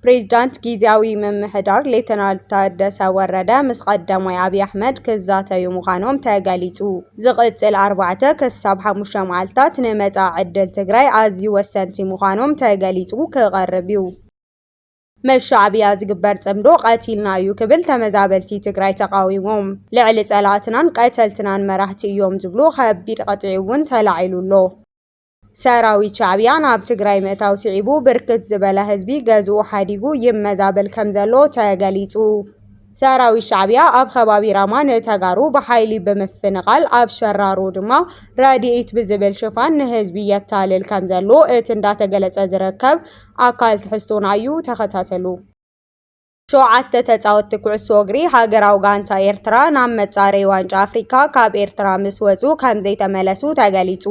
ፕሬዝዳንት ጊዜያዊ ምምሕዳር ሌተናል ታደሰ ወረደ ምስ ቀዳማይ ኣብይ ኣሕመድ ክዛተዩ ምዃኖም ተገሊጹ። ዝቕጽል ኣርባዕተ ክሳብ ሓሙሽተ መዓልታት ንመጻኢ ዕድል ትግራይ ኣዝዩ ወሰንቲ ምዃኖም ተገሊጹ ክቐርብ እዩ። ምስ ሻዕብያ ዝግበር ጽምዶ ቀቲልና እዩ ክብል ተመዛበልቲ ትግራይ ተቓዊሞም። ልዕሊ ጸላእትናን ቀተልትናን መራሕቲ እዮም ዝብሉ ከቢድ ቅጥዒ እውን ተላዒሉ ኣሎ። ሰራዊት ሻዕብያ ናብ ትግራይ ምእታው ስዒቡ ብርክት ዝበለ ህዝቢ ገዝኡ ሓዲጉ ይመዛበል ከም ዘሎ ተገሊጹ። ሰራዊት ሻዕብያ ኣብ ከባቢ ራማ ንተጋሩ ብሓይሊ ብምፍንቓል ኣብ ሸራሮ ድማ ረድኤት ብዝብል ሽፋን ንህዝቢ የታልል ከም ዘሎ እቲ እንዳተገለጸ ዝርከብ ኣካል ትሕዝቶና እዩ። ተኸታተሉ። ሸውዓተ ተጻወትቲ ኩዕሶ እግሪ ሃገራዊ ጋንታ ኤርትራ ናብ መጻረዪ ዋንጫ ኣፍሪካ ካብ ኤርትራ ምስ ወጹ ከም ዘይተመለሱ ተገሊጹ።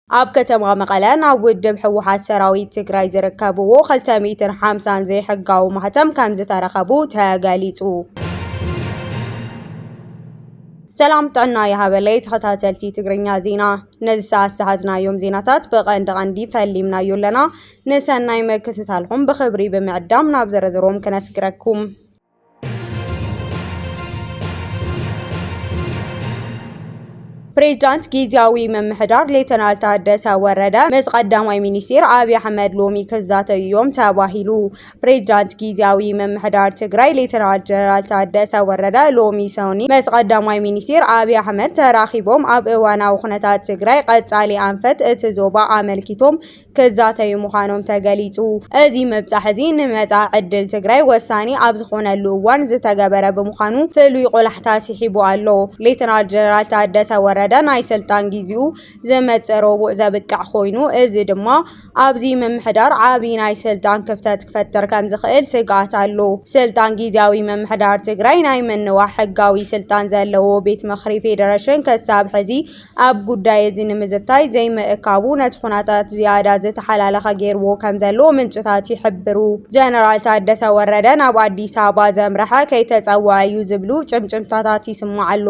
ኣብ ከተማ መቐለ ናብ ውድብ ህወሓት ሰራዊት ትግራይ ዝርከብዎ ክልተ ሚእትን ሓምሳን ዘይሕጋዊ ማህተም ከም ዝተረኸቡ ተገሊጹ። ሰላም ጥዕና ይሃበለይ ተኸታተልቲ ትግርኛ ዜና። ነዚ ሰዓት ዝሓዝናዮም ዜናታት ብቐንዲ ቀንዲ ፈሊምናዮ ኣለና። ንሰናይ ምክትታልኩም ብኽብሪ ብምዕዳም ናብ ዝርዝሮም ክነስግረኩም። ፕሬዝዳንት ጊዜያዊ ምምሕዳር ሌተናል ታደሰ ወረደ ምስ ቀዳማይ ሚኒስቴር ኣብይ ኣሕመድ ሎሚ ክዛተዩ እዮም ተባሂሉ። ፕሬዝዳንት ጊዜያዊ ምምሕዳር ትግራይ ሌተናል ጀነራል ታደሰ ወረደ ሎሚ ሰኒ ምስ ቀዳማይ ሚኒስቴር ኣብይ ኣሕመድ ተራኺቦም ኣብ እዋናዊ ኩነታት ትግራይ ቀጻሊ ኣንፈት እቲ ዞባ ኣመልኪቶም ክዛተዩ ምዃኖም ተገሊጹ። እዚ ምብጻሕ እዚ ንመጻኢ ዕድል ትግራይ ወሳኒ ኣብ ዝኾነሉ እዋን ዝተገበረ ብምዃኑ ፍሉይ ቆላሕታ ስሒቡ ኣሎ። ሌተናል ጀነራል ታደሰ ወረደ ናይ ስልጣን ጊዜኡ ዝመጽእ ረቡዕ ዘብቅዕ ኮይኑ፣ እዚ ድማ ኣብዚ ምምሕዳር ዓቢ ናይ ስልጣን ክፍተት ክፈጥር ከም ዝኽእል ስግኣት ኣሎ። ስልጣን ጊዜያዊ ምምሕዳር ትግራይ ናይ ምንዋሕ ሕጋዊ ስልጣን ዘለዎ ቤት ምኽሪ ፌደሬሽን ክሳብ ሕዚ ኣብ ጉዳይ እዚ ንምዝታይ ዘይምእካቡ ነቲ ኩነታት ዝያዳ ዝተሓላለኸ ገይርዎ ከም ዘሎ ምንጭታት ይሕብሩ። ጀነራል ታደሰ ወረደ ናብ ኣዲስ ኣበባ ዘምረሐ ከይተጸውዐ እዩ ዝብሉ ጭምጭምታታት ይስማዕ ኣሎ።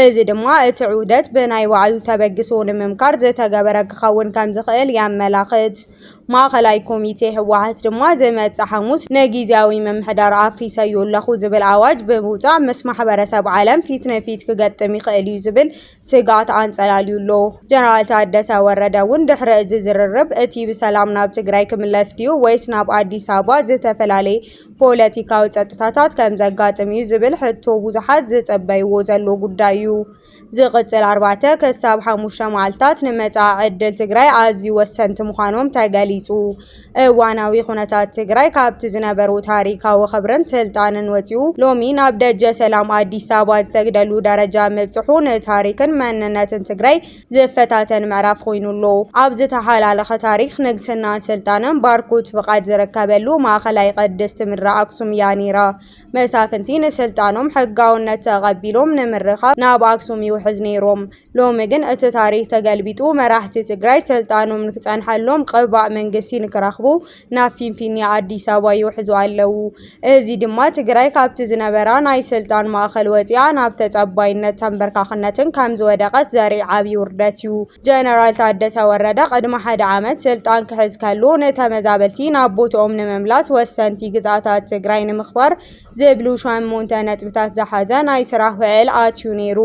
እዚ ድማ እቲ ዑደት ብናይ ባዕሉ ተበግሶ ንምምካር ዝተገበረ ክኸውን ከም ዝኽእል የመላኽት። ማእኸላይ ኮሚቴ ህወሓት ድማ ዝመጽእ ሓሙስ ንጊዜያዊ ምምሕዳር ኣፍሪሰዮ ኣለኹ ዝብል ኣዋጅ ብምውጻእ ምስ ማሕበረሰብ ዓለም ፊት ንፊት ክገጥም ይኽእል እዩ ዝብል ስግኣት ኣንጸላልዩ ኣሎ። ጀነራል ታደሰ ወረደ እውን ድሕሪ እዚ ዝርርብ እቲ ብሰላም ናብ ትግራይ ክምለስ ድዩ ወይስ ናብ ኣዲስ ኣበባ ዝተፈላለየ ፖለቲካዊ ጸጥታታት ከም ዘጋጥም እዩ ዝብል ሕቶ ብዙሓት ዝጸበይዎ ዘሎ ጉዳይ እዩ። ዝቕጽል ኣርባዕተ ክሳብ ሓሙሽተ መዓልታት ንመጻኢ ዕድል ትግራይ ኣዝዩ ወሰንቲ ምዃኖም ተገሊጹ። እዋናዊ ኩነታት ትግራይ ካብቲ ዝነበሩ ታሪካዊ ክብርን ስልጣንን ወጺኡ ሎሚ ናብ ደጀ ሰላም ኣዲስ ኣበባ ዝሰግደሉ ደረጃ ምብጽሑ ንታሪክን መንነትን ትግራይ ዝፈታተን ምዕራፍ ኮይኑ ኣሎ። ኣብ ዝተሓላለኸ ታሪክ ንግስናን ስልጣንን ባርኮት ፍቓድ ዝርከበሉ ማእኸላይ ቅድስቲ ምድሪ ኣክሱም እያ ነይራ። መሳፍንቲ ንስልጣኖም ሕጋውነት ተቐቢሎም ንምርኻብ ናብ ኣክሱም ይውሕዝ ነይሮም። ሎሚ ግን እቲ ታሪክ ተገልቢጡ፣ መራሕቲ ትግራይ ስልጣኖም ንክጸንሐሎም ቅባእ መንግስቲ ንክረኽቡ ናብ ፊንፊኔ ኣዲስ ኣበባ ይውሕዙ ኣለዉ። እዚ ድማ ትግራይ ካብቲ ዝነበራ ናይ ስልጣን ማእኸል ወፂኣ ናብ ተጸባይነት ተንበርካኽነትን ከም ዝወደቐት ዘርኢ ዓብዪ ውርደት እዩ። ጀነራል ታደሰ ወረደ ቅድሚ ሓደ ዓመት ስልጣን ክሕዝ ከሎ ንተመዛበልቲ ናብ ቦትኦም ንምምላስ ወሰንቲ ግዝኣታት ትግራይ ንምኽባር ዝብሉ ሸሞንተ ነጥብታት ዝሓዘ ናይ ስራሕ ውዕል ኣትዩ ነይሩ።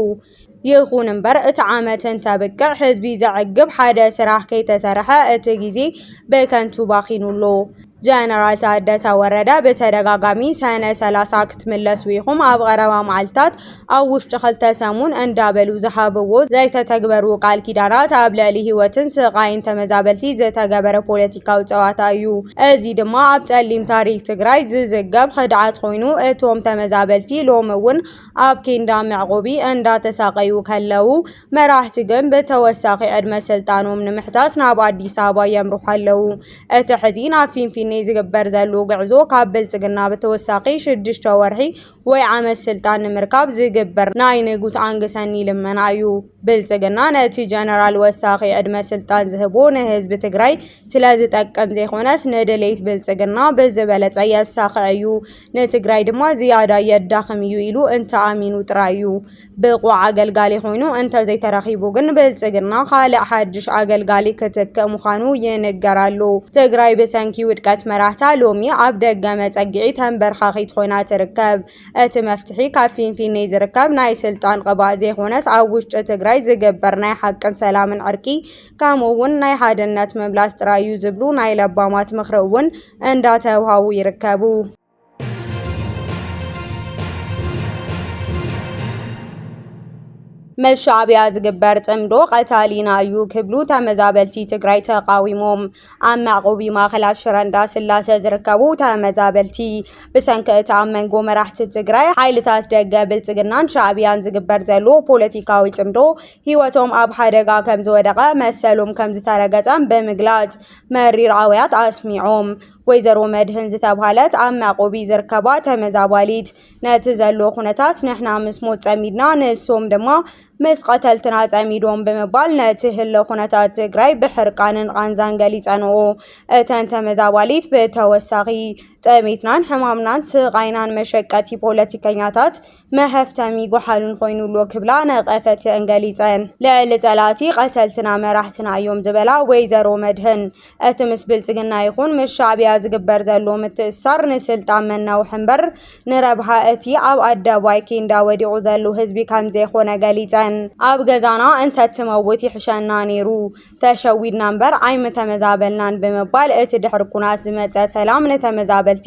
ይኹን እምበር እቲ ዓመት እንተብቅዕ ህዝቢ ዘዕግብ ሓደ ስራሕ ከይተሰርሐ እቲ ግዜ ብከንቱ ባኺኑ ኣሎ። ጀነራል ታደሰ ወረደ ብተደጋጋሚ ሰነ ሰላሳ ክትምለሱ ኢኹም፣ ኣብ ቀረባ መዓልታት ኣብ ውሽጢ ክልተ ሰሙን እንዳበሉ ዝሃብዎ ዘይተተግበሩ ቃል ኪዳናት ኣብ ልዕሊ ህይወትን ስቓይን ተመዛበልቲ ዝተገበረ ፖለቲካዊ ጸዋታ እዩ። እዚ ድማ ኣብ ጸሊም ታሪክ ትግራይ ዝዝገብ ክድዓት ኮይኑ እቶም ተመዛበልቲ ሎሚ እውን ኣብ ኬንዳ መዕቆቢ እንዳተሳቐዩ ከለዉ፣ መራሕቲ ግን ብተወሳኺ ዕድመ ስልጣኖም ንምሕታት ናብ ኣዲስ ኣበባ የምርሑ ኣለዉ። እቲ ሕዚ ናብ ፊንፊኔ ዝግበር ዘሎ ጉዕዞ ካብ ብልጽግና ብተወሳኺ ሽዱሽተ ወርሒ ወይ ዓመት ስልጣን ንምርካብ ዝግበር ናይ ንጉስ ኣንግሰኒ ልመና እዩ። ብልጽግና ነቲ ጀነራል ወሳኺ ዕድመ ስልጣን ዝህቦ ንህዝቢ ትግራይ ስለ ዝጠቅም ዘይኮነስ ንድሌት ብልጽግና ብዝበለጸ የሳኽዕ እዩ፣ ንትግራይ ድማ ዝያዳ የዳኽም እዩ ኢሉ እንተኣሚኑ ጥራይ እዩ። ብቑዕ ኣገልጋሊ ኮይኑ እንተዘይተረኺቡ ግን ብልጽግና ካልእ ሓድሽ ኣገልጋሊ ክትክእ ምዃኑ ይንገር ኣሎ። ትግራይ ብሰንኪ ውድቀት መራሕታ ሎሚ ኣብ ደገ መጸግዒ ተንበርካኺት ኮይና ትርከብ። እቲ መፍትሒ ካብ ፊንፊኔ ዝርከብ ናይ ስልጣን ቅባእ ዘይኮነስ ኣብ ውሽጢ ትግራይ ዝግበር ናይ ሓቅን ሰላምን ዕርቂ ከምኡ እውን ናይ ሓድነት ምምላስ ጥራይ እዩ ዝብሉ ናይ ለባማት ምኽሪ እውን እንዳተውሃቡ ይርከቡ። ምስ ሻዕቢያ ዝግበር ጽምዶ ቀታሊና እዩ ክብሉ ተመዛበልቲ ትግራይ ተቃዊሞም። ኣብ መዕቆቢ ማእኸላት ሽረ እንዳስላሰ ዝርከቡ ተመዛበልቲ ብሰንኪ እቲ ኣብ መንጎ መራሕቲ ትግራይ ሓይልታት ደገ ብልጽግናን ሻዕቢያን ዝግበር ዘሎ ፖለቲካዊ ጽምዶ ህይወቶም ኣብ ሓደጋ ከም ዝወደቐ መሰሎም ከም ዝተረገጸን ብምግላጽ መሪር ኣውያት ኣስሚዖም። ወይዘሮ መድህን ዝተብሃለት ኣብ መዕቆቢ ዝርከባ ተመዛባሊት ነቲ ዘሎ ኩነታት ንሕና ምስ ሞት ጸሚድና ንሶም ድማ ምስ ቀተልትና ጸሚዶም ብምባል ነቲ ህሎ ኩነታት ትግራይ ብሕርቃንን ቃንዛን ገሊጸንኦ። እተን ተመዛባሊት ብተወሳኺ ጠሜትናን ሕማምናን ስቓይናን መሸቀቲ ፖለቲከኛታት መሀፍተሚ ጓሓሉን ኮይኑሎ ክብላ ነቐፈተን ገሊጸን። ልዕሊ ጸላእቲ ቀተልትና መራሕትና እዮም ዝበላ ወይዘሮ መድህን እቲ ምስ ብልጽግና ይኹን ምስ ሻዕቢያ ዝግበር ዘሎ ምትእሳር ንስልጣን መናውሒ እምበር ንረብሓ እቲ ኣብ ኣደባይ ኬንዳ ወዲቑ ዘሎ ህዝቢ ከም ዘይኮነ ገሊጸን። ኣብ ገዛና እንተትመውት ይሕሸና ነይሩ፣ ተሸዊድና እምበር ኣይምተመዛበልናን ብምባል እቲ ድሕሪ ኩናት ዝመጸ ሰላም ንተመዛበልቲ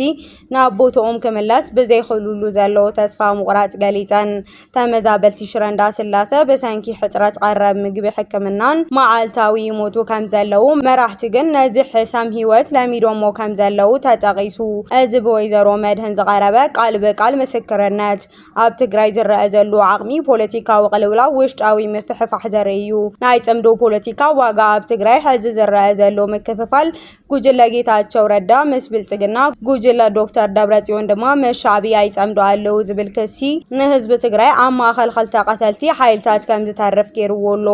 ናብ ቦትኦም ክምለስ ብዘይክእሉሉ ዘለዉ ተስፋ ምቑራጽ ገሊጸን። ተመዛበልቲ ሽረ እንዳስላሰ ብሰንኪ ሕጽረት ቀረብ ምግቢ፣ ሕክምናን መዓልታዊ ይሞቱ ከም ዘለዉ፣ መራሕቲ ግን ነዚ ሕሰም ህይወት ለሚዶሞ ከም ዘለዉ ተጠቒሱ። እዚ ብወይዘሮ መድህን ዝቐረበ ቃል ብቃል ምስክርነት ኣብ ትግራይ ዝረአ ዘሎ ዓቕሚ ፖለቲካዊ ቅልውላው ውሽጣዊ ምፍሕፋሕ ዘርኢ እዩ። ናይ ጽምዶ ፖለቲካ ዋጋ ኣብ ትግራይ ሕዚ ዝረአ ዘሎ ምክፍፋል ጉጅለ ጌታቸው ረዳ ምስ ብልጽግና፣ ጉጅለ ዶክተር ደብረጽዮን ድማ ምስ ሻዕብያ ይጸምዱ ኣለዉ ዝብል ክሲ ንህዝቢ ትግራይ ኣብ ማእኸል ክልተ ቀተልቲ ሓይልታት ከም ዝተርፍ ገይርዎ ኣሎ።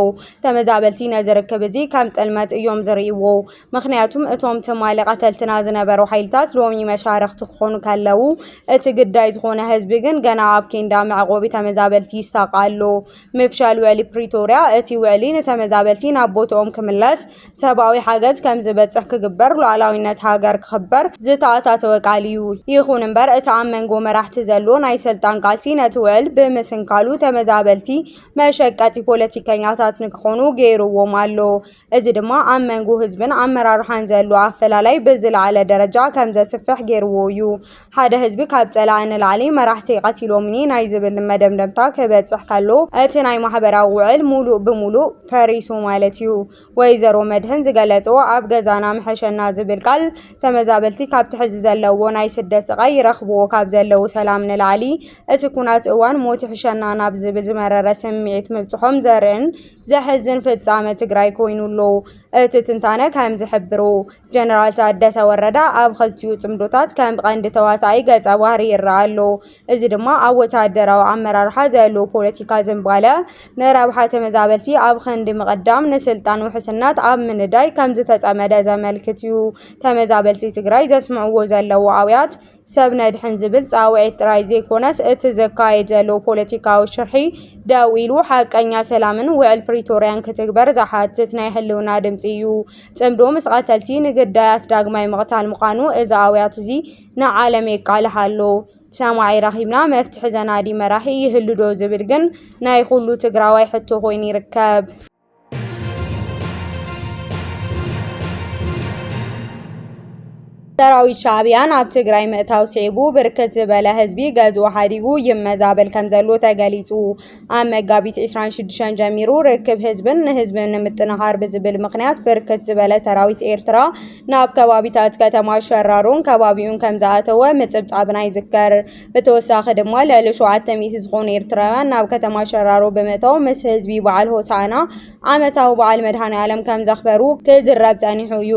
ተመዛበልቲ ነዚ ርክብ እዚ ከም ጥልመት እዮም ዝርእይዎ። ምኽንያቱም እቶም ትማሊ ቀተልትና ዝነበሩ ሓይልታት ሎሚ መሻርኽቲ ክኾኑ ከለዉ፣ እቲ ግዳይ ዝኾነ ህዝቢ ግን ገና ኣብ ኬንዳ መዕቆቢ ተመዛበልቲ ይሳቐ ኣሎ። ምፍሻል ውዕሊ ፕሪቶርያ፣ እቲ ውዕሊ ንተመዛበልቲ ናብ ቦትኦም ክምለስ፣ ሰብኣዊ ሓገዝ ከም ዝበጽሕ ክግበር፣ ሉዓላዊነት ሃገር ክኽበር ዝተኣታተወ ቃል እዩ። ይኹን እምበር፣ እቲ ኣብ መንጎ መራሕቲ ዘሎ ናይ ስልጣን ቃልሲ ነቲ ውዕል ብምስንካሉ ተመዛበልቲ መሸቀጢ ፖለቲከኛታት ንክኾኑ ገይርዎም ኣሎ። እዚ ድማ ኣብ መንጎ ህዝብን ኣመራርሓን ዘሎ ኣፈላላይ ብዝለዓለ ደረጃ ከም ዘስፍሕ ገይርዎ እዩ። ሓደ ህዝቢ ካብ ጸላኢ ንላዕሊ መራሕተይ ቀቲሎምኒ ናይ ዝብል መደምደምታ ክበጽሕ ከሎ፣ እቲ ናይ ማሕበራዊ ውዕል ሙሉእ ብሙሉእ ፈሪሱ ማለት እዩ። ወይዘሮ መድህን ዝገለጽዎ ኣብ ገዛና ምሐሸና ዝብል ቃል፣ ተመዛበልቲ ካብቲ ሕዚ ዘለዎ ናይ ስደት ስቓይ ይረኽብዎ ካብ ዘለዉ ሰላም ንላዕሊ፣ እቲ ኩናት እዋን ሞት ይሕሸና ናብ ዝብል ዝመረረ ስምዒት ምብጽሖም ዘርእን ዘሕዝን ፍጻመ ትግራይ ኮይኑ ኣሎ። እቲ ትንታነ ከም ዝሕብሮ፣ ጀነራል ታደሰ ወረደ ኣብ ክልቲኡ ጽምዶታት ከም ቀንዲ ተዋሳኢ ገጸ ባህሪ ይረኣ ኣሎ። እዚ ድማ ኣብ ወተሃደራዊ ኣመራርሓ ዘሎ ፖለቲካ ዝንባለ፣ ንረብሓ ተመዛበልቲ ኣብ ክንዲ ምቕዳም፣ ንስልጣን ውሕስነት ኣብ ምንዳይ ከም ዝተጸመደ ዘመልክት እዩ። ተመዛበልቲ ትግራይ ዘስምዕዎ ዘለዉ ኣውያት፣ ሰብ ነድሕን ዝብል ጻውዒት ጥራይ ዘይኮነስ፣ እቲ ዘካየድ ዘሎ ፖለቲካዊ ሽርሒ ደው ኢሉ፣ ሓቀኛ ሰላምን ውዕል ፕሪቶርያን ክትግበር ዝሓትት ናይ ህልውና ድምጺ እዩ። ጽምዶ ምስ ቀተልቲ ንግዳያት ዳግማይ ምቕታል ምዃኑ እዚ ኣውያት እዚ ንዓለም የቃልሕ ኣሎ። ሰማዒ ረኺብና፣ መፍትሒ ዘናዲ መራሒ ይህሉ ዶ ዝብል ግን ናይ ኩሉ ትግራዋይ ሕቶ ኮይኑ ይርከብ። ሰራዊት ሻዕብያ ናብ ትግራይ ምእታው ስዒቡ ብርክት ዝበለ ህዝቢ ገዝኡ ሓዲጉ ይመዛበል ከም ዘሎ ተገሊጹ። ኣብ መጋቢት ዕስራን ሽዱሽተን ጀሚሩ ርክብ ህዝብን ንህዝብን ንምጥንኻር ብዝብል ምኽንያት ብርክት ዝበለ ሰራዊት ኤርትራ ናብ ከባቢታት ከተማ ሸራሮን ከባቢኡን ከም ዝኣተወ ምጽብጻብና ይዝከር። ብተወሳኺ ድማ ልዕሊ ሸውዓተ ሚእቲ ዝኾኑ ኤርትራውያን ናብ ከተማ ሸራሮ ብምእታው ምስ ህዝቢ በዓል ሆሳዕና ዓመታዊ በዓል መድሃኔ ዓለም ከም ዘኽበሩ ክዝረብ ጸኒሑ እዩ።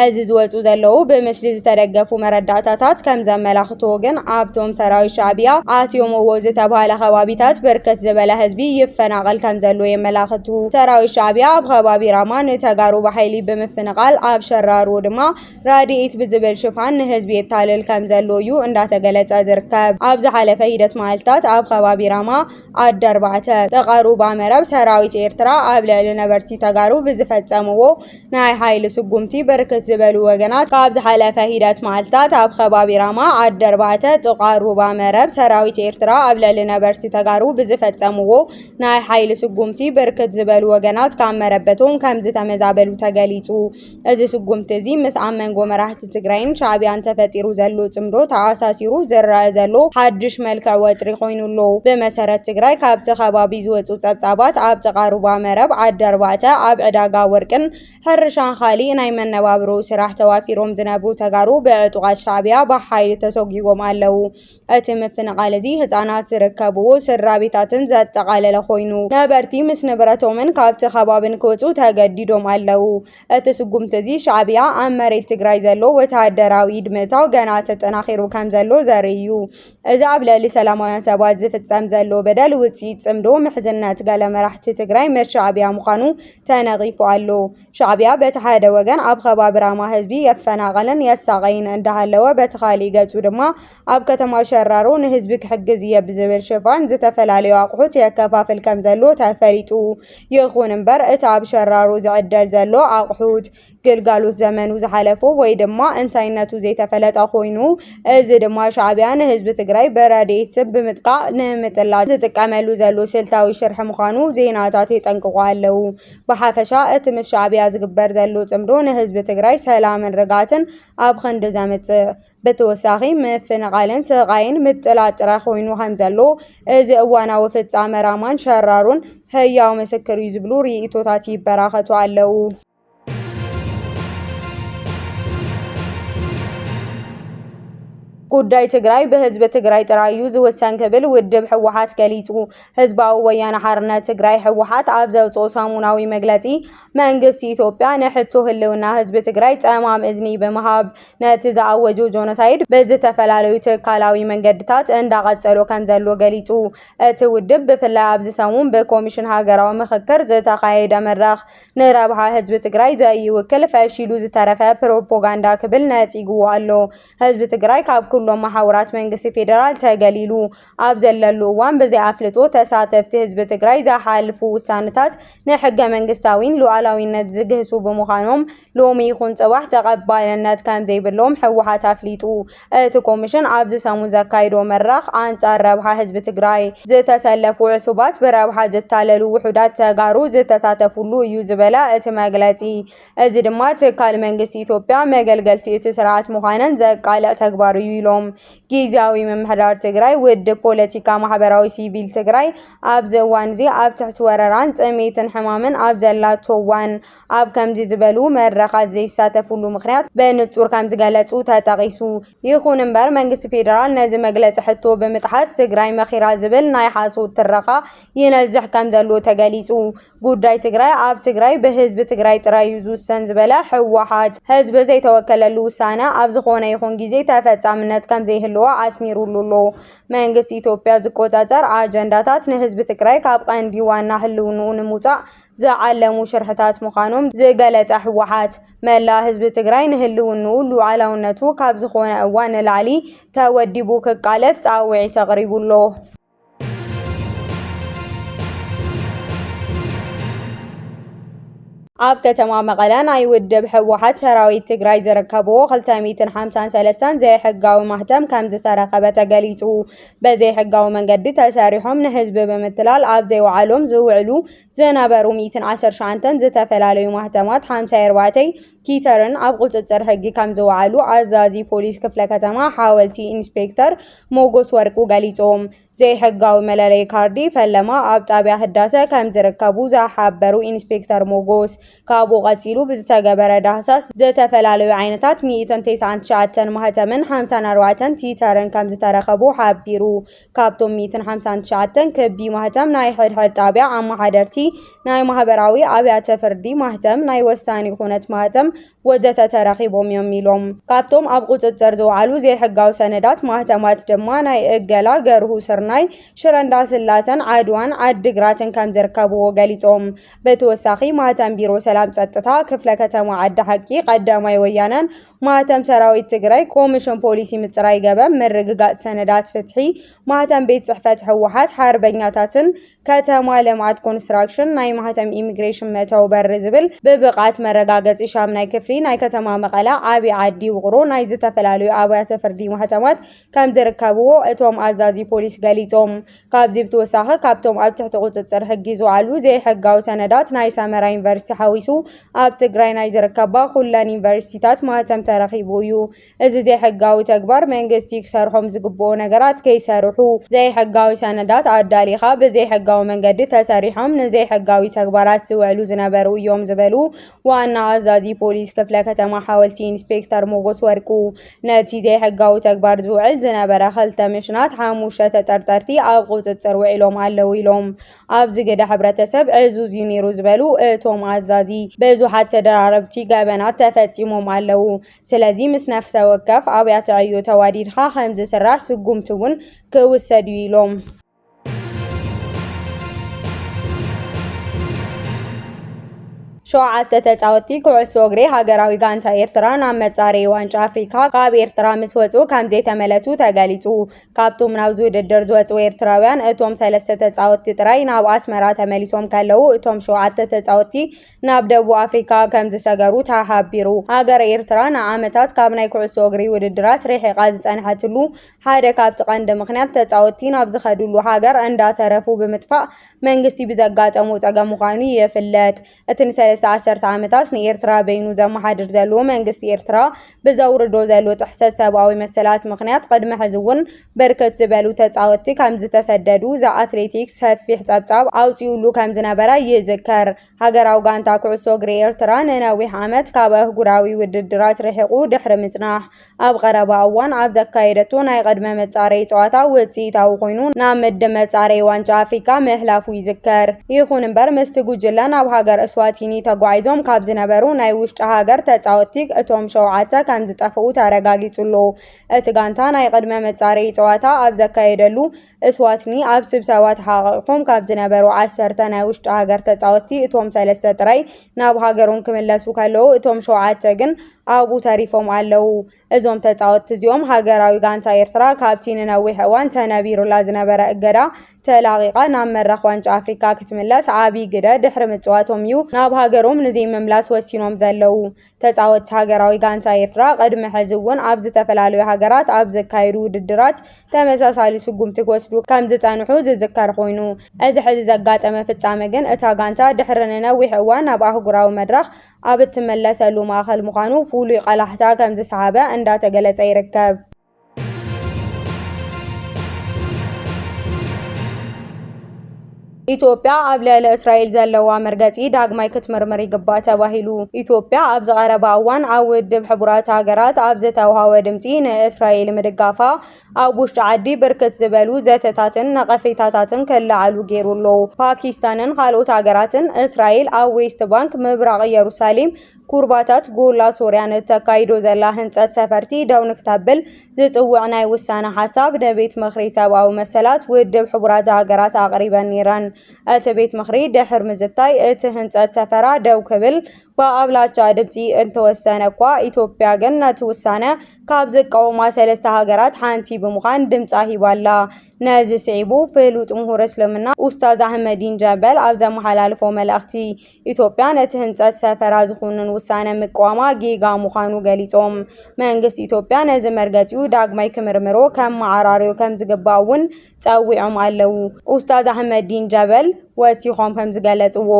ሕዚ ዝወጹ ዘለዉ ብምስሊ ዝተደገፉ መረዳእታታት ከም ዘመላኽትዎ ግን ኣብቶም ሰራዊት ሻዕብያ ኣትዮምዎ ዝተባህለ ከባቢታት ብርክት ዝበለ ህዝቢ ይፈናቐል ከም ዘሎ የመላኽቱ። ሰራዊት ሻዕብያ ኣብ ከባቢ ራማ ንተጋሩ ብሓይሊ ብምፍንቓል ኣብ ሸራሮ ድማ ረድኤት ብዝብል ሽፋን ንህዝቢ የታልል ከም ዘሎ እዩ እንዳተገለጸ ዝርከብ። ኣብ ዝሓለፈ ሂደት መዓልታት ኣብ ከባቢ ራማ ዓዲ ኣርባዕተ፣ ጥቓ ሩባ መረብ ሰራዊት ኤርትራ ኣብ ልዕሊ ነበርቲ ተጋሩ ብዝፈጸምዎ ናይ ሓይሊ ስጉምቲ ብርክት ዝበሉ ወገናት ካብ ዝሓለፈ ሂደት መዓልታት ኣብ ከባቢ ራማ ዓዲ ኣርባዕተ ጥቓ ሩባ መረብ ሰራዊት ኤርትራ ኣብ ልዕሊ ነበርቲ ተጋሩ ብዝፈጸምዎ ናይ ሓይሊ ስጉምቲ ብርክት ዝበሉ ወገናት ካብ መረበቶም ከም ዝተመዛበሉ ተገሊጹ። እዚ ስጉምቲ እዚ ምስ ኣብ መንጎ መራሕቲ ትግራይን ሻዕቢያን ተፈጢሩ ዘሎ ጽምዶ ተኣሳሲሩ ዝረኣ ዘሎ ሓድሽ መልክዕ ወጥሪ ኮይኑ ኣሎ። ብመሰረት ትግራይ ካብቲ ከባቢ ዝወጹ ጸብጻባት ኣብ ጥቓ ሩባ መረብ ዓዲ ኣርባዕተ ኣብ ዕዳጋ ወርቅን ሕርሻን ካሊእ ናይ መነባብሮ ስራሕ ተዋፊሮም ዝነብሩ ተጋሩ ብዕጡቓት ሻዕቢያ ብሓይሊ ተሰጒጎም ኣለዉ። እቲ ምፍንቓል እዚ ህጻናት ዝርከብዎ ስድራ ቤታትን ዘጠቓለለ ኮይኑ ነበርቲ ምስ ንብረቶምን ካብቲ ከባብን ክወጹ ተገዲዶም ኣለዉ። እቲ ስጉምቲ እዚ ሻዕቢያ ኣብ መሬት ትግራይ ዘሎ ወተሃደራዊ ኢድ ምእታው ገና ተጠናኺሩ ከም ዘሎ ዘርኢ እዩ። እዚ ኣብ ልዕሊ ሰላማውያን ሰባት ዝፍጸም ዘሎ በደል ውጽኢት ጽምዶ ምሕዝነት ገለ መራሕቲ ትግራይ ምስ ሻዕቢያ ምዃኑ ተነቒፉ ኣሎ። ሻዕቢያ በቲ ሓደ ወገን ኣብ ከባቢ ራማ ህዝቢ የፈናቕልን የሳቐይን እንዳሃለወ በቲ ካሊእ ገጹ ድማ ኣብ ከተማ ሸራሮ ንህዝቢ ክሕግዝ እየ ብዝብል ሽፋን ዝተፈላለዩ ኣቑሑት የከፋፍል ከም ዘሎ ተፈሊጡ። ይኹን እምበር እቲ ኣብ ሸራሮ ዝዕደል ዘሎ ኣቑሑት ግልጋሎት ዘመኑ ዝሓለፎ ወይ ድማ እንታይነቱ ዘይተፈለጠ ኮይኑ፣ እዚ ድማ ሻዕቢያ ንህዝቢ ትግራይ ብረድኤት ስም ብምጥቃዕ ንምጥላዕ ዝጥቀመሉ ዘሎ ስልታዊ ሽርሒ ምዃኑ ዜናታት የጠንቅቑ ኣለዉ። ብሓፈሻ እቲ ምስ ሻዕቢያ ዝግበር ዘሎ ጽምዶ ንህዝቢ ትግራይ ሰላምን ርግኣትን ኣብ ክንዲ ዘምጽእ፣ ብተወሳኺ ምፍንቓልን ስቓይን ምጥላጥ ጥራይ ኮይኑ ከም ዘሎ እዚ እዋናዊ ፍጻመ ራማን ሸራሮን ህያው ምስክር እዩ ዝብሉ ርእይቶታት ይበራኸቱ ኣለዉ። ጉዳይ ትግራይ ብህዝቢ ትግራይ ጥራይ እዩ ዝውሰን ክብል ውድብ ህወሓት ገሊጹ። ህዝባዊ ወያነ ሓርነት ትግራይ ህወሓት ኣብ ዘውፅኦ ሰሙናዊ መግለፂ መንግስቲ ኢትዮጵያ ንሕቶ ህልውና ህዝቢ ትግራይ ጸማም እዝኒ ብምሃብ ነቲ ዝኣወጆ ጆኖሳይድ ብዝተፈላለዩ ትካላዊ መንገድታት እንዳቐጸሎ ከም ዘሎ ገሊጹ። እቲ ውድብ ብፍላይ ኣብዚ ሰሙን ብኮሚሽን ሃገራዊ ምኽክር ዝተኻየደ መድረኽ ንረብሓ ህዝቢ ትግራይ ዘይውክል ፈሺሉ ዝተረፈ ፕሮፓጋንዳ ክብል ነጺግዎ ኣሎ። ህዝቢ ትግራይ ካብ ኩሎም መሓውራት መንግስቲ ፌደራል ተገሊሉ ኣብ ዘለሉ እዋን ብዘይ ኣፍልጦ ተሳተፍቲ ህዝቢ ትግራይ ዝሓልፉ ውሳነታት ንሕገ መንግስታዊን ሉዓላዊነት ዝግህሱ ብምዃኖም ሎሚ ይኹን ጽባሕ ተቐባልነት ከም ዘይብሎም ህወሓት ኣፍሊጡ። እቲ ኮሚሽን ኣብዚ ሰሙን ዘካይዶ መድረኽ ኣንጻር ረብሓ ህዝቢ ትግራይ ዝተሰለፉ ዕሱባት ብረብሓ ዝታለሉ ውሑዳት ተጋሩ ዝተሳተፉሉ እዩ ዝበለ እቲ መግለጺ፣ እዚ ድማ ትካል መንግስቲ ኢትዮጵያ መገልገልቲ እቲ ስርዓት ምዃነን ዘቃልዕ ተግባር እዩ ኢሎም። ጊዜያዊ ምምሕዳር ትግራይ ውድብ ፖለቲካ ማሕበራዊ ሲቪል ትግራይ ኣብዚ እዋን እዚ ኣብ ትሕቲ ወረራን ጥሜትን ሕማምን ኣብ ዘላቶ እዋን ኣብ ከምዚ ዝበሉ መድረኻት ዘይሳተፉሉ ምኽንያት ብንጹር ከም ዝገለጹ ተጠቒሱ። ይኹን እምበር መንግስቲ ፌደራል ነዚ መግለጺ ሕቶ ብምጥሓስ ትግራይ መኺራ ዝብል ናይ ሓሶት ትረኻ ይነዝሕ ከም ዘሎ ተገሊጹ። ጉዳይ ትግራይ ኣብ ትግራይ ብህዝቢ ትግራይ ጥራይ እዩ ዝውሰን ዝበለ ህወሓት ህዝቢ ዘይተወከለሉ ውሳነ ኣብ ዝኾነ ይኹን ግዜ ተፈጻምነት ከም ዘይህልዎ ኣስሚሩሉ ኣሎ። መንግስቲ ኢትዮጵያ ዝቆጻጸር ኣጀንዳታት ንህዝቢ ትግራይ ካብ ቀንዲ ዋና ህልውንኡ ንምውጻእ ዝዓለሙ ሽርሕታት ምዃኖም ዝገለጸ ህወሓት፣ መላእ ህዝቢ ትግራይ ንህልውንኡ ሉዓላውነቱ ካብ ዝኾነ እዋን ንላዕሊ ተወዲቡ ክቃለስ ጻውዒት ኣቕሪቡ ኣሎ። ኣብ ከተማ መቐለ ናይ ውድብ ህወሓት ሰራዊት ትግራይ ዝርከብዎ ክልተ ሚእትን ሓምሳን ሰለስተን ዘይሕጋዊ ማህተም ከም ዝተረኸበ ተገሊጹ። በዘይሕጋዊ መንገዲ ተሰሪሖም ንህዝቢ ብምትላል ኣብ ዘይወዓሎም ዝውዕሉ ዝነበሩ ሚእትን ዓሰርተ ትሽዓተን ዝተፈላለዩ ማህተማት ሓምሳ ኣርባዕተ ቲተርን ኣብ ቁጽጽር ሕጊ ከም ዝወዓሉ ኣዛዚ ፖሊስ ክፍለ ከተማ ሓወልቲ ኢንስፔክተር ሞጎስ ወርቁ ገሊጾም። ዘይሕጋዊ መለለይ ካርዲ ፈለማ ኣብ ጣብያ ህዳሰ ከም ዝርከቡ ዝሓበሩ ኢንስፔክተር ሞጎስ፣ ካብኡ ቀጺሉ ብዝተገበረ ዳህሳስ ዝተፈላለዩ ዓይነታት ሚእትን ተስዓን ትሽዓተን ማህተምን ሓምሳን ኣርባዕተን ቲተርን ከም ዝተረኸቡ ሓቢሩ። ካብቶም ሚእትን ሓምሳን ትሽዓተን ክቢ ማህተም ናይ ሕድሕድ ጣብያ ኣመሓደርቲ፣ ናይ ማህበራዊ ኣብያተ ፍርዲ ማህተም፣ ናይ ወሳኒ ኩነት ማህተም ወዘተ ተረኺቦም እዮም ኢሎም። ካብቶም ኣብ ቁጽጽር ዝወዓሉ ዘይሕጋዊ ሰነዳት ማህተማት ድማ ናይ እገላ ገርሁ ስር ናይ ሽረ እንዳስላሰን ዓድዋን ዓድግራትን ከም ዝርከብዎ ገሊጾም። ብተወሳኺ ማህተም ቢሮ ሰላም ጸጥታ ክፍለ ከተማ ዓዲ ሓቂ ቀዳማይ ወያነን ማህተም ሰራዊት ትግራይ ኮሚሽን ፖሊሲ ምጽራይ ገበን ምርግጋጽ ሰነዳት ፍትሒ ማህተም ቤት ጽሕፈት ህወሓት ሓርበኛታትን ከተማ ልምዓት ኮንስትራክሽን ናይ ማህተም ኢሚግሬሽን መእተዊ በሪ ዝብል ብብቕዓት መረጋገጺ ሻምናይ ክፍሊ ናይ ከተማ መቐለ ዓብዪ ዓዲ ውቕሮ ናይ ዝተፈላለዩ ኣብያተ ፍርዲ ማህተማት ከም ዝርከብዎ እቶም ኣዛዚ ፖሊስ ገሊጾም። ካብዚ ብተወሳኺ ካብቶም ኣብ ትሕቲ ቁጽጽር ሕጊ ዝወዓሉ ዘይሕጋዊ ሰነዳት ናይ ሰመራ ዩኒቨርሲቲ ሓዊሱ ኣብ ትግራይ ናይ ዝርከባ ኩለን ዩኒቨርሲቲታት ማህተም ተረኺቡ እዩ። እዚ ዘይሕጋዊ ተግባር መንግስቲ ክሰርሖም ዝግብኦ ነገራት ከይሰርሑ፣ ዘይሕጋዊ ሰነዳት ኣዳሊኻ ብዘይሕጋዊ መንገዲ ተሰሪሖም ንዘይሕጋዊ ተግባራት ዝውዕሉ ዝነበሩ እዮም ዝበሉ ዋና ኣዛዚ ፖሊስ ክፍለ ከተማ ሓወልቲ ኢንስፔክተር ሞጎስ ወርቁ፣ ነቲ ዘይሕጋዊ ተግባር ዝውዕል ዝነበረ ክልተ ምሽናት ሓሙሽተ ተጠርጠርቲ ኣብ ቁጽጽር ውዒሎም ኣለዉ ኢሎም። ኣብዚ ግደ ሕብረተሰብ ዕዙዝ እዩ ነይሩ ዝበሉ እቶም ኣዛዚ፣ ብዙሓት ተደራረብቲ ገበናት ተፈጺሞም ኣለዉ። ስለዚ ምስ ነፍሰ ወከፍ ኣብያተ ዕዮ ተዋዲድካ ከም ዝስራሕ ስጉምቲ እውን ክውሰድ እዩ ኢሎም። ሸውዓተ ተጻወትቲ ኩዕሶ እግሪ ሃገራዊ ጋንታ ኤርትራ ናብ መጻረዪ ዋንጫ ኣፍሪካ ካብ ኤርትራ ምስ ወጹ ከም ዘይተመለሱ ተገሊጹ። ካብቶም ናብዚ ውድድር ዝወጹ ኤርትራውያን እቶም ሰለስተ ተጻወትቲ ጥራይ ናብ ኣስመራ ተመሊሶም ከለዉ፣ እቶም ሸውዓተ ተጻወትቲ ናብ ደቡብ ኣፍሪካ ከም ዝሰገሩ ተሓቢሩ። ሃገረ ኤርትራ ንዓመታት ካብ ናይ ኩዕሶ እግሪ ውድድራት ርሒቓ ዝጸንሐትሉ ሓደ ካብቲ ቀንዲ ምኽንያት ተጻወትቲ ናብ ዝኸድሉ ሃገር እንዳተረፉ ብምጥፋእ መንግስቲ ብዘጋጠሞ ጸገም ምዃኑ ይፍለጥ። እቲ ንሰለስተ ዓሰርተ ዓመታት ንኤርትራ በይኑ ዘመሓድር ዘሎ መንግስቲ ኤርትራ ብዘውርዶ ዘሎ ጥሕሰት ሰብኣዊ መሰላት ምኽንያት ቅድሚ ሕዚ እውን ብርክት ዝበሉ ተጻወትቲ ከም ዝተሰደዱ ዘኣትሌቲክስ ሰፊሕ ጸብጻብ ኣውጺኡሉ ከም ዝነበረ ይዝከር። ሃገራዊ ጋንታ ኩዕሶ እግሪ ኤርትራ ንነዊሕ ዓመት ካብ ኣህጉራዊ ውድድራት ርሒቑ ድሕሪ ምጽናሕ፣ ኣብ ቀረባ እዋን ኣብ ዘካየደቶ ናይ ቅድመ መጻረዪ ጸዋታ ውጽኢታዊ ኮይኑ ናብ ምድብ መጻረዪ ዋንጫ ኣፍሪካ ምሕላፉ ይዝከር። ይኹን እምበር፣ ምስቲ ጉጅለ ናብ ሃገር እስዋቲኒ ተጓዒዞም ካብ ዝነበሩ ናይ ውሽጢ ሃገር ተጻወትቲ እቶም ሸውዓተ ከም ዝጠፍኡ ተረጋጊጹ ኣሎ። እቲ ጋንታ ናይ ቅድመ መጻረዪ ጸዋታ ኣብ ዘካየደሉ፣ እስዋትኒ ኣብ ስብሰባ ተሓቋቒፎም ካብ ዝነበሩ ዓሰርተ ናይ ውሽጢ ሃገር ተጻወትቲ እቶም ሰለስተ ጥራይ ናብ ሃገሮም ክምለሱ ከለዉ፣ እቶም ሸውዓተ ግን ኣብኡ ተሪፎም ኣለዉ። እዞም ተጻወትቲ እዚኦም፣ ሃገራዊ ጋንታ ኤርትራ ካብቲ ንነዊሕ እዋን ተነቢሩላ ዝነበረ እገዳ ተላቒቓ ናብ መድረኽ ዋንጫ ኣፍሪካ ክትምለስ ዓብዪ ግደ ድሕሪ ምጽዋቶም እዩ ናብ ሃገሮም ንዘይምምላስ ወሲኖም ዘለዉ። ተጻወትቲ ሃገራዊ ጋንታ ኤርትራ ቅድሚ ሕዚ እውን ኣብ ዝተፈላለዩ ሃገራት ኣብ ዘካየዱ ውድድራት ተመሳሳሊ ስጉምቲ ክወስዱ ከም ዝጸንሑ ዝዝከር ኮይኑ፣ እዚ ሕዚ ዘጋጠመ ፍጻመ ግን እታ ጋንታ ድሕሪ ንነዊሕ እዋን ናብ ኣህጉራዊ መድረኽ ኣብ እትመለሰሉ ማእከል ምዃኑ ፍሉይ ቆላሕታ ከም ዝሰሓበ እንዳተገለጸ ይርከብ። ኢትዮጵያ ኣብ ልዕሊ እስራኤል ዘለዋ መርገጺ ዳግማይ ክትምርምር ይግባእ ተባሂሉ። ኢትዮጵያ ኣብዚ ቀረባ እዋን ኣብ ውድብ ሕቡራት ሃገራት ኣብ ዝተውሃወ ድምጺ ንእስራኤል ምድጋፋ ኣብ ውሽጢ ዓዲ ብርክት ዝበሉ ዘተታትን ነቐፌታታትን ክለዓሉ ገይሩ ኣሎ። ፓኪስታንን ካልኦት ሃገራትን እስራኤል ኣብ ዌስት ባንክ፣ ምብራቕ ኢየሩሳሌም፣ ኩርባታት፣ ጎላ ሶርያ ንተካይዶ ዘላ ህንጸት ሰፈርቲ ደው ንክተብል ዝጽውዕ ናይ ውሳነ ሓሳብ ንቤት ምኽሪ ሰብኣዊ መሰላት ውድብ ሕቡራት ሃገራት ኣቕሪበን ነይረን። እቲ ቤት ምኽሪ ድሕር ምዝታይ፣ እቲ ህንጸት ሰፈራ ደው ክብል ብኣብላጫ ድምጺ እንተወሰነ እኳ፣ ኢትዮጵያ ግን ነቲ ውሳነ ካብ ዝቃወማ ሰለስተ ሃገራት ሓንቲ ብምዃን ድምጻ ሂባላ። ነዚ ስዒቡ፣ ፍሉጥ ምሁር እስልምና ኡስታዝ ኣሕመዲን ጀበል ኣብ ዘመሓላልፎ መልእኽቲ፣ ኢትዮጵያ ነቲ ህንጸት ሰፈራ ዝኹንን ውሳነ ምቅዋማ ጌጋ ምዃኑ ገሊጾም። መንግስቲ ኢትዮጵያ ነዚ መርገጺኡ ዳግማይ ክምርምሮ ከመዓራርዮ ከም ዝግባእ እውን ጸዊዖም ኣለዉ። ኡስታዝ ኣሕመዲን ጀበል ወሲኾም ከም ዝገለጽዎ፣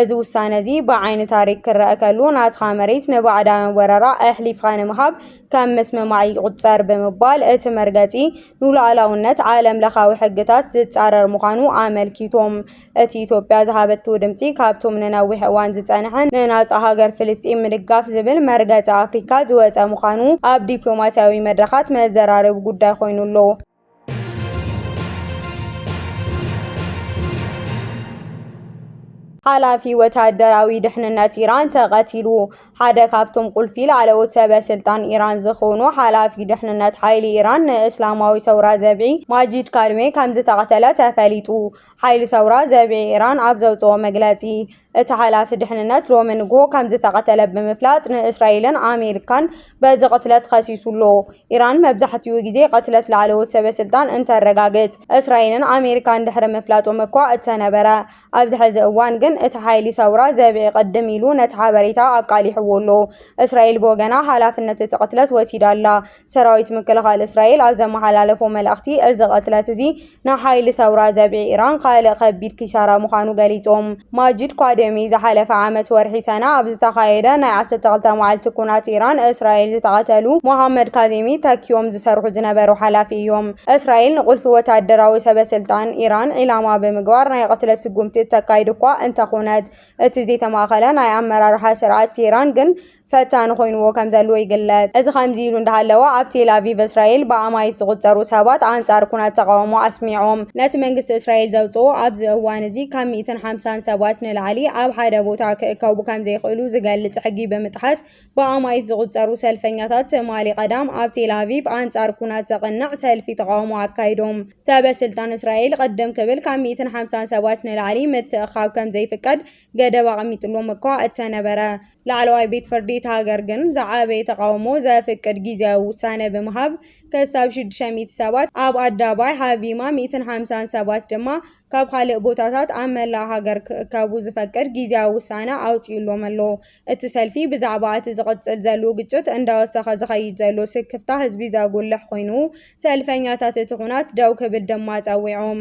እዚ ውሳነ እዚ ብዓይኒ ታሪክ ክረአ ከሎ፣ ናትኻ መሬት ንባዕዳውያን ወረራ ኣሕሊፍካ ንምሃብ ከም ምስምማዕ ይቑጸር ብምባል፣ እቲ መርገጺ ንሉዓላውነት ዓለም ለኻዊ ሕግታት ዝጻረር ምዃኑ ኣመልኪቶም። እቲ ኢትዮጵያ ዝሃበቶ ድምጺ፣ ካብቶም ንነዊሕ እዋን ዝጸንሐ ንናጻ ሃገር ፍልስጤም ምድጋፍ ዝብል መርገጺ ኣፍሪካ ዝወጸ ምዃኑ ኣብ ዲፕሎማስያዊ መድረኻት መዘራረቢ ጉዳይ ኮይኑ ኣሎ። ሓላፊ ወታደራዊ ድሕንነት ኢራን ተቐቲሉ። ሓደ ካብቶም ቁልፊ ላዕለዎት ሰበ ስልጣን ኢራን ዝኾኑ ሓላፊ ድሕንነት ሓይሊ ኢራን ንእስላማዊ ሰውራ ዘብዒ ማጂድ ካድሜ ከም ዝተቐተለ ተፈሊጡ። ሓይሊ ሰውራ ዘብዒ ኢራን ኣብ ዘውፅኦ መግለፂ፣ እቲ ሓላፊ ድሕንነት ሎሚ ንግሆ ከም ዝተቐተለ ብምፍላጥ፣ ንእስራኤልን ኣሜሪካን በዚ ቅትለት ከሲሱ ኣሎ። ኢራን መብዛሕትኡ ግዜ ቅትለት ላዕለዎት ሰበ ስልጣን እንተረጋግጽ፣ እስራኤልን ኣሜሪካን ድሕሪ ምፍላጦም እኳ እተነበረ። ኣብዚ ሕዚ እዋን ግን እቲ ሓይሊ ሰውራ ዘብዒ ቅድም ኢሉ ነቲ ሓበሬታ ኣቃሊሕዎ ኣሎ። እስራኤል ብወገና ሓላፍነት እቲ ቅትለት ወሲዳ ኣላ። ሰራዊት ምክልኻል እስራኤል ኣብ ዘመሓላለፎ መልእኽቲ፣ እዚ ቅትለት እዚ ንሓይሊ ሰውራ ዘብዒ ኢራን ካልእ ከቢድ ኪሳራ ምዃኑ ገሊጾም። ማጂድ ኳደሚ ዝሓለፈ ዓመት ወርሒ ሰነ ኣብ ዝተኻየደ ናይ ዓሰርተ ክልተ መዓልቲ ኩናት ኢራን እስራኤል ዝተቐተሉ ሞሃመድ ካዜሚ ተኪዮም ዝሰርሑ ዝነበሩ ሓላፊ እዮም። እስራኤል ንቁልፊ ወታደራዊ ሰበ ስልጣን ኢራን ዒላማ ብምግባር ናይ ቅትለት ስጉምቲ እተካይድ እኳ እንተኾነት፣ እቲ ዘይተማእኸለ ናይ ኣመራርሓ ስርዓት ቴህራን ግን ፈታኒ ኮይንዎ ከም ዘሎ ይግለጽ። እዚ ከምዚ ኢሉ እንዳሃለወ፣ ኣብ ቴል ኣቪቭ እስራኤል ብኣማኢት ዝቑጸሩ ሰባት ኣንጻር ኩናት ተቓውሞ ኣስሚዖም። ነቲ መንግስቲ እስራኤል ዘውጽኦ ኣብዚ እዋን እዚ ካብ ሚእትን ሓምሳን ሰባት ንላዕሊ ኣብ ሓደ ቦታ ክእከቡ ከም ዘይኽእሉ ዝገልጽ ሕጊ ብምጥሓስ፣ ብኣማኢት ዝቑጸሩ ሰልፈኛታት ትማሊ ቀዳም ኣብ ቴል ኣቪቭ ኣንጻር ኩናት ዘቕንዕ ሰልፊ ተቓውሞ ኣካይዶም። ሰበ ስልጣን እስራኤል ቅድም ክብል ካብ ሚእትን ሓምሳን ሰባት ንላዕሊ ምትእኻብ ከም ዘይፍቀድ ገደብ ኣቐሚጥሎም እኳ እተነበረ፣ ላዕለዋይ ቤት ፍርዲ እታ ሃገር ግን ዝዓበየ ተቓውሞ ዘፍቅድ ግዝያዊ ውሳነ ብምሃብ፣ ክሳብ ሽዱሽተ ሚእቲ ሰባት ኣብ ኣዳባይ ሃቢማ፣ ሚእትን ሓምሳን ሰባት ድማ ካብ ካልእ ቦታታት ኣብ መላእ ሃገር ክእከቡ ዝፈቅድ ግዝያዊ ውሳነ ኣውጺኡሎም ኣሎ። እቲ ሰልፊ ብዛዕባ እቲ ዝቕጽል ዘሎ ግጭት እንዳወሰኸ ዝኸይድ ዘሎ ስክፍታ ህዝቢ ዘጉልሕ ኮይኑ፣ ሰልፈኛታት እቲ ኩናት ደው ክብል ድማ ጸዊዖም።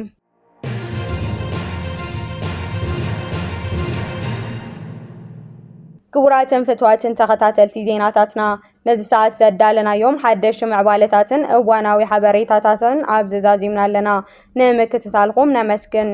ክቡራትን ፍትዋትን ተኸታተልቲ ዜናታትና፣ ነዚ ሰዓት ዘዳለናዮም ሓደሽቲ ምዕባለታትን እዋናዊ ሓበሬታታትን ኣብዚ ዛዚምና ኣለና። ንምክትታልኩም ነመስግን።